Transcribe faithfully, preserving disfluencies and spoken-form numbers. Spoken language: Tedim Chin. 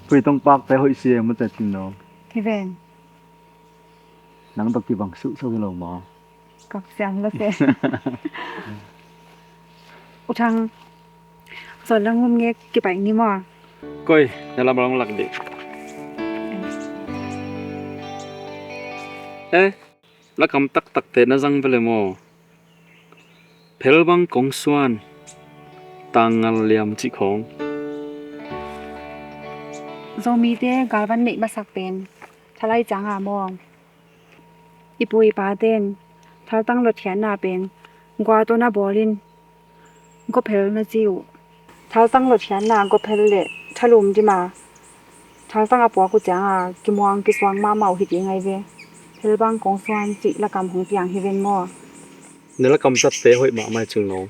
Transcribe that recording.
Koi tong pakte hoih si e, mate Cing No. Hi ven. Nang tawh kibang suhsuh hi lo maw? Kap siam lo se. U Thang, zon lang um nge kipai ni maw? Koi, na lam long lak dih. Eh, lakam taktakte na zang vele maw? Phelbang kong suan, tangngal liam cih khawng. Zomite galvan neih masak pen thalai cianga maw? I pu i paten thaltang lotkhiatna pen gua tawh na bawlin gawphel na ci uh. Thaltang lotkhiatna gawphel le thalum dima thaltang a puak uh cianga kimuang kisuang mahmah uh hi ding ahi ve. Phelbang kong suan cih lakam hong piang hi ven maw? Na lakam zatte hoih mahmah hi Cing No.